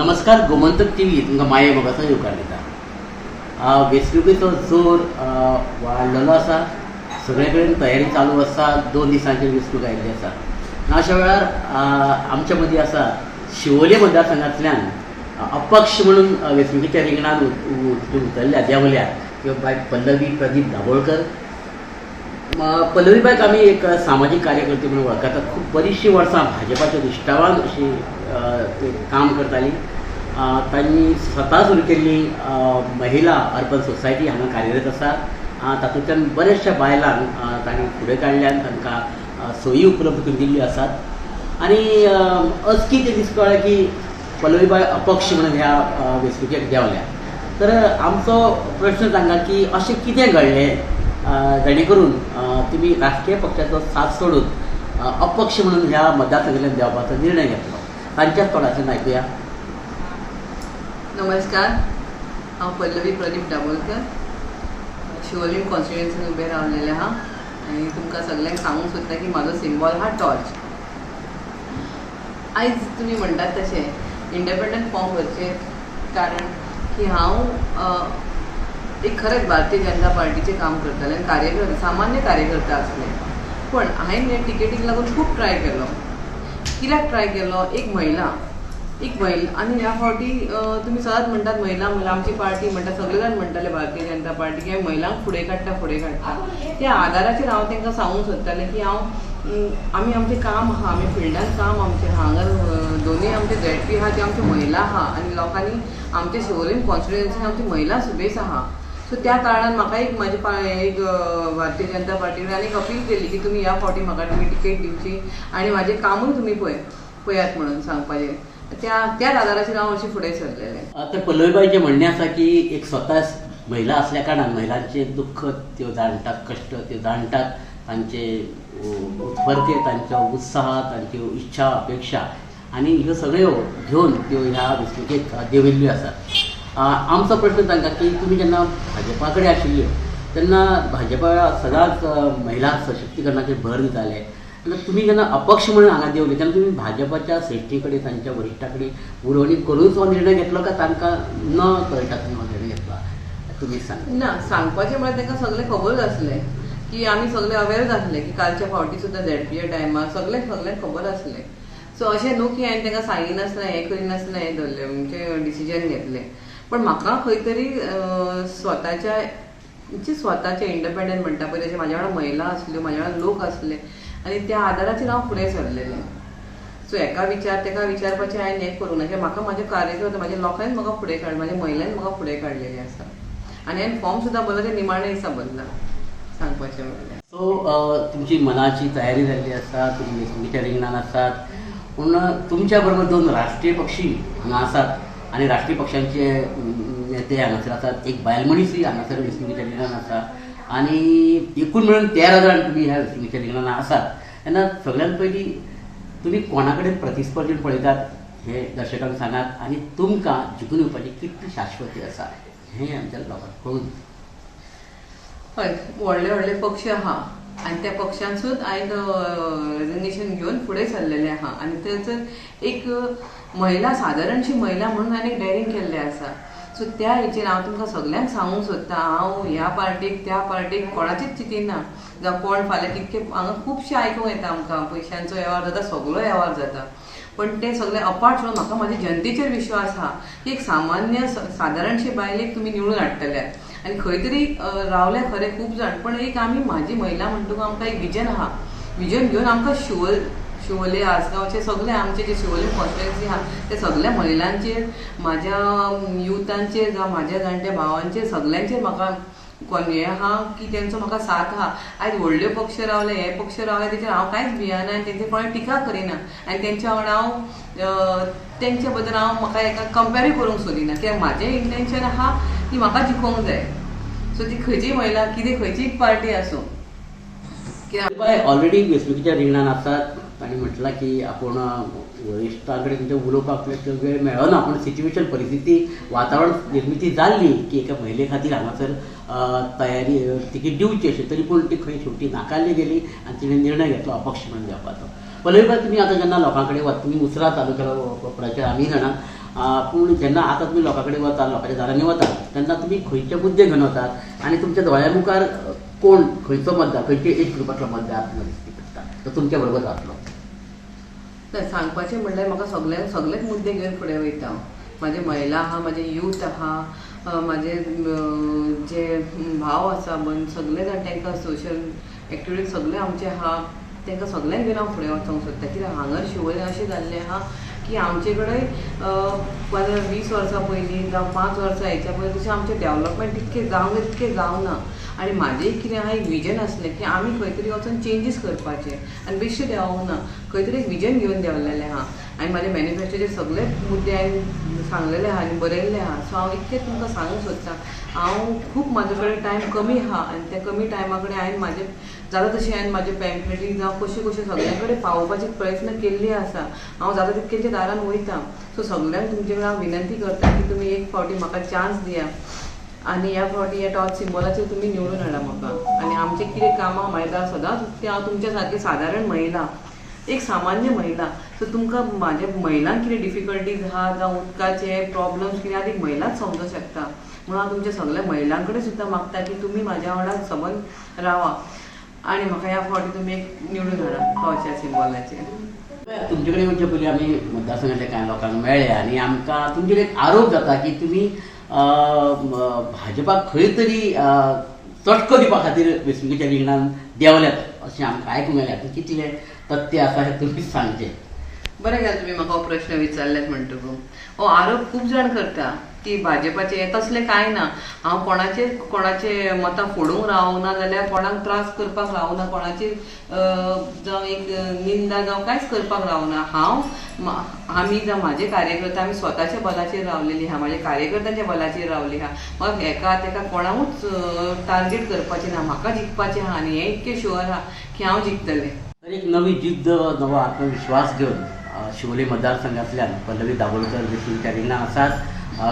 नमस्कार, गोमंतक टीव्ही तुमकां माये मोगाचो येवकार दिता. वेंचणुकेचो जोर वाडलेलो आसा, सगळे कडेन तयारी चालू आसा. 2 दिसांचेर वेंचणूक आयिल्ली आसा. अशा वेळार आमच्या मदीं आसा शिवोले मतदारसंघांतल्यान अपक्ष म्हणून वेंचणुकेच्या रिंगणान उतरल्या देंवल्या त्यो बाय पल्लवी प्रदीप दाभोळकर. पल्लवी बायक आमी एक सामाजीक कार्यकर्ती म्हणून वळखतात. खूब बरीचशीं वर्सां भाजपाच्या निश्ठावान अशी ते काम करताली. तांणी स्वता सुरू केल्ली महिला अर्बन सोसायटी हांगा कार्यरत आसा. तातूंतल्यान बऱ्याचशा बायलांक तांणी फुडें काडल्यान तांकां सोयी उपलब्ध करून दिल्ल्यो आसात. आनी अचकीत एक दीस कळ्ळें की पल्लवीबाय अपक्ष म्हणून ह्या वेंचणुकेक देंवल्या. तर आमचो प्रश्न तांकां की अशें कितें घडलें जेणे करून तुमी राष्ट्रीय पक्षाचो साथ सोडून अपक्ष म्हणून ह्या मतदारसंघांतल्यान देंवपाचो निर्णय घेतलो? तांच्याच तोंडांतल्यान आयकुया. नमस्कार, हांव पल्लवी प्रदीप दाभोलकर, शिवोलीम कॉन्स्टिट्युएन्सीन उबें रावलेलें आहा आनी तुमकां सगल्यांक सांगूंक सोदता की म्हाजो सिंबॉल आहा टॉर्च. आयज तुमी म्हणटात तशें इंडिपेंडंट फॉर्म भरचें कारण की हांव एक खरेंच भारतीय जनता पार्टीचें काम करतालें आनी कार्यकर्ता, सामान्य कार्यकर्ता आसलें. पण हांवें हे टिकेटीक लागून खूब ट्राय केलो. कित्याक ट्राय केलो? एक महिला, एक महिला आनी ह्या फावटी तुमी सदांच म्हणटात महिला महिला आमची पार्टी म्हणटा, सगळे जाण म्हणटाले भारतीय जनता पार्टी की महिलांक फुडें काडटा फुडें काडटा. त्या आदाराचेर हांव तांकां सांगूंक सोदतालें की हांव आमी आमचें काम आहा, आमी फिल्डान काम आमचें आहा, हांगा दोनूय आमचे झेडपी आहा त्यो आमच्यो महिला आहा आनी लोकांनी आमच्या शिवोलीम कॉन्स्टिट्युएन्सीन आमची महिला सुबेस आहा. सो त्या कारणान म्हाका एक म्हाजे एक भारतीय जनता पार्टी कडेन आनी एक अपील केली की तुमी ह्या फावटी म्हाका तुमी टिकेट दिवची आनी म्हाजें कामूय तुमी पळयात म्हणून सांगपाचें. त्या त्याच आदाराचेर हांव अशें फुडें सरलेलें. तर पल्लवीबायचें म्हणणें आसा की एक स्वता महिला असल्या कारणान महिलांचें दुख्ख त्यो जाणटात, कश्ट त्यो जाणटात, तांचे उत्फर्के, तांचो उत्साह, तांच्यो इच्छा अपेक्षा आनी ह्यो सगळ्यो घेवन त्यो ह्या वेंचणुकेक देंविल्ल्यो आसात. आमचो प्रश्न तांकां की तुमी जेन्ना भाजपा कडेन आशिल्ल्यो तेन्ना भाजपा सदांच महिला सशक्तीकरणाचेर भर दिताले. तुमी जेन्ना अपक्ष म्हणून हांगा देंवले तेन्ना तुमी भाजपाच्या श्रेश्ठी कडेन, तांच्या वरिश्ठा कडेन उलोवणी करूनच हो निर्णय घेतलो काय तांकां न कळटा तुमी हो निर्णय घेतला? तुमी सांगा. ना, सांगपाचें म्हळ्यार तांकां सगळें खबरूच आसलें की आमी सगळे अवेर आसले की कालच्या फावटी सुद्दां झेडपीच्या टायमार सगळें सगळ्यांक खबर आसलें. सो अशें न्हू की हांवें तांकां सांगिनासतना हें करिनासतना हें धरलें म्हणजे डिसिजन घेतलें. पण म्हाका खंय तरी स्वताच्या म्हणजे स्वताचें इंडिपेंडंट म्हणटा पळय तशें म्हाज्या वांगडा महिला आसल्यो, म्हाज्या वांगडा लोक आसले आनी त्या आदाराचेर हांव फुडें सरलेलें. सो हेका विचार तेका विचारपाचें हांवें हें करूंक ना कित्याक म्हाका म्हाजे कार्यकर्ते म्हाज्या लोकांनी म्हाका फुडें काडलें, म्हाज्या महिलांनी म्हाका फुडें काडलेलें आसा आनी हांवें फॉर्म सुद्दां भरला तें निमाणें दिसा भरला सांगपाचें म्हणल्यार. सो तुमची मनाची तयारी जाल्ली आसा, तुमी वेंचणुकेच्या रिंगणान आसात, पूण तुमच्या बरोबर 2 राष्ट्रीय पक्षी हांगा आसात आनी राष्ट्रीय पक्षांचे नेते हांगासर आसात, एक बायल मनीसूय हांगासर वेंचणुकेच्या रिंगणान आसा आनी एकूण मेळून 13 जाण तुमी ह्या वेंचणुकेच्या रिंगणान आसात. तेन्ना सगळ्यांत पयलीं तुमी कोणा कडेन प्रतिस्पर्धी पळयतात हे दर्शकांक सांगात आनी तुमकां जिखून येवपाची कितली शाश्वती आसा हें आमच्या लोकांक कळून. हय, व्हडले व्हडले पक्ष आहा आनी त्या पक्षांसूच हांवें रेजिग्नेशन घेवन फुडें सरलेलें आहा आनी थंयसर एक महिला, सादारणशी महिला म्हणून हांवें एक डेरींग केल्लें आसा. सो त्या हेचेर हांव तुमकां सगल्यांक सांगूंक सोदता, हांव ह्या पार्टीक त्या पार्टीक कोणाचेच चिंतिना, जावं कोण फाल्यां कितके हांगा खुबशें आयकूंक येता आमकां, पयशांचो वेव्हार जाता, सगलो वेव्हार जाता, पण ते सगळे अपार्ट सोडून म्हाका म्हाज्या जनतेचेर विश्वास आहा की एक सामान्य सादारणशी बायलेक तुमी निवडून हाडटले आनी खंय तरी रावले खरें खूब जाण, पण एक आमी म्हाजी महिला म्हणटकूच आमकां एक विजन आहा, विजन घेवन आमकां शिवोले आसगांवचे सगळे आमचे जे शिवोले कॉन्स्टिट्युएन्सी आहा ते सगळ्या महिलांचेर, म्हाज्या युथांचेर जावं म्हाज्या जाणट्या भावांचेर सगल्यांचेर म्हाका हें आहा की तेंचो म्हाका साथ आहा. आयज व्हडले पक्ष रावले, हे पक्ष रावले, तेचेर हांव कांयच भियेना आनी तेंचेर कोणें टिका करिना आनी तेंच्या वांगडा हांव तेंच्या बद्दल हांव म्हाका एका कंपेरूय करूंक सोदिना कित्याक म्हाजें इंटेन्शन आहा की म्हाका जिखोवंक जाय. सो ती खंयचीय महिला कितें खंयचीय पार्टी आसूं. बाय ऑलरेडी वेंचणुकेच्या रिंगणान आसात, तांणी म्हटलां की आपूण वरिश्ठां कडेन तुमच्या उलोवपाक वेळ मेळना, पूण सिच्युएशन, परिस्थिती, वातावरण निर्मिती जाल्ली की एका महिले खातीर हांगासर तयारी तिकीट दिवची अशें, तरी पूण ती खंय शेवटी नाकारली गेली आनी तिणें निर्णय घेतलो अपक्ष म्हणून देंवपाचो. पल्लवीबाय, तुमी आतां जेन्ना लोकां कडेन वता, तुमी उसरां चालू केलो प्रचार, आमी जाणा, पूण जेन्ना आतां तुमी लोकां कडेन वता, लोकांच्या दारांनी वता तेन्ना तुमी खंयचे मुद्दे घेवन वतात आनी तुमच्या दोळ्या मुखार कोण खंयचो मतदार, खंयचे एज ग्रुपांतलो मतदार तुमकां दिश्टी पडटा तो तुमच्या बरोबर जातलो? सांगपाचें म्हणल्यार म्हाका सगळेच मुद्दे घेवन फुडें वयता हांव. म्हाजे महिला आहा, म्हाजे यूथ आहा, म्हाजे जे भाव आसा बन सगळे जाण तांकां सोशल एक्टिविटीज सगळे आमचे आहा, तांकां सगळ्यांक घेवन हांव फुडें वचोंक सोदता. कित्याक हांगर शिवोले अशें जाल्लें आहा की आमचे कडेन 15-20 वर्सां पयलीं जावं 5 वर्सां हेच्या पयलीं तशें आमचें डेवलपमेंट तितकें जावंक तितकें जावना. आनी म्हाजें कितें आहा एक विजन आसलें की आमी खंय तरी वचोन चेंजीस करपाचें आनी बेश्टें देंवोंक ना, खंय तरी एक विजन घेवन देंवलेलें आहा. आनी म्हाजे मॅनिफेस्टोचे सगळे मुद्दे हांवें सांगलेले आहा आनी बरयल्ले आहा. सो हांव इतकें तुमकां सांगूंक सोदता, हांव खूब म्हाजे कडेन टायम कमी आहा आनी त्या कमी टायमा कडेन हांवें म्हाजें जाता तशें हांवें म्हाजे पॅम्पलेटी जावं कशें कशें सगळ्यां कडेन पावोवपाचे प्रयत्न केल्ले आसा. हांव जाता तितक्यांच्या दारान वयता. सो सगळ्यांक तुमचे कडेन हांव विनंती करता की तुमी एक फावटी म्हाका चान्स दिया आनी ह्या फावटी ह्या टॉर्च सिम्बॉलाचेर तुमी निवडून हाडा म्हाका. आनी आमचें कितें कामां म्हाज्या दार सदांच उक्तें. हांव तुमच्या सारकें सादारण महिला, एक सामान्य महिला. सो तुमकां म्हाज्या महिलांक कितें डिफिकल्टीज आहा जावं उदकाचे प्रॉब्लम्स कितें आहा ती महिलाच समजूंक शकता. म्हणून हांव तुमच्या सगळ्या महिलां कडेन सुद्दां मागता की तुमी म्हाज्या वांगडा सबंद रावा आनी म्हाका ह्या फावटी तुमी एक निवडून हाडा टॉर्च सिम्बॉलाचेर. तुमचे कडेन येवचे पयलीं आमी मतदारसंघातल्या कांय लोकांक मेळ्ळे आनी आमकां तुमचेर एक आरोप जाता की तुमी भाजपाक खंय तरी चटको दिवपा खातीर वेंचणुकेच्या रिंगणान देंवल्यात अशें आमकां आयकूंक आयलें. कितलें तथ्य आसा हें तुमीच सांगचें. बरें जालें तुमी म्हाका हो प्रश्न विचारल्यात म्हणटकूच. हो आरोप खूब जाण करता की भाजपाचें तसलें कांय ना. हांव कोणाचे कोणाचे मतां फोडूंक रावना जाल्यार कोणाक त्रास करपाक रावना, कोणाची जावं एक निंदा जावं कांयच करपाक रावना. हांव आमी जावं म्हाजे कार्यकर्ते आमी स्वताच्या बलाचेर रावलेली आहा, म्हाज्या कार्यकर्त्यांच्या बलाचेर रावली आहा. म्हाका हेका तेका कोणाकूच टार्गेट करपाचें ना, म्हाका जिखपाचें आहा आनी हें इतकें शुअर आहा की हांव जिखतलें. तर एक नवी जिद्द, नवो आत्मविश्वास घेवन शिवोले मतदारसंघांतल्यान पल्लवी दाभोलकर वेंचणुकेच्या रिंगणान आसात.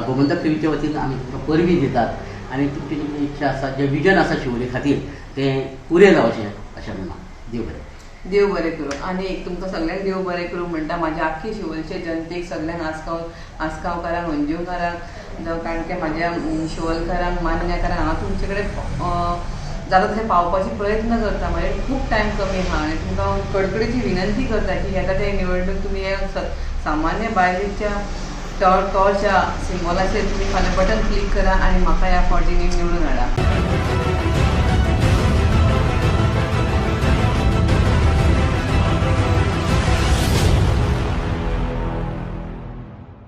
गोमंतक टीव्हीच्या वतीन आमी तुमकां परबीं दितात आनी तुमची जी इच्छा आसा, जें विजन आसा शिवोले खातीर तें पुरें जावचें अशें म्हणा. देव बरें. देव बरें करूं. आनी एक तुमकां सगळ्यांक देव बरें करूं म्हणटा. म्हाज्या आख्खी शिवोलचे जनतेक सगळ्यांक, आसगांवकारांक, अंजुकारांक जावं काणके म्हाज्या शिवोलकारांक, मान्यकारांक हांव तुमचे कडेन जाता तशें पावपाचे प्रयत्न करता. म्हाजे खूब टायम कमी आहा आनी तुमकां हांव कडकडीची विनंती करता की येता ते निवडणूक तुमी ह्या सामान्य बायलेच्या टॉर्च्या सिम्बॉलाचेर तुमी फाल्यां बटन क्लिक करा आनी म्हाका ह्या फावटी निवडून हाडा.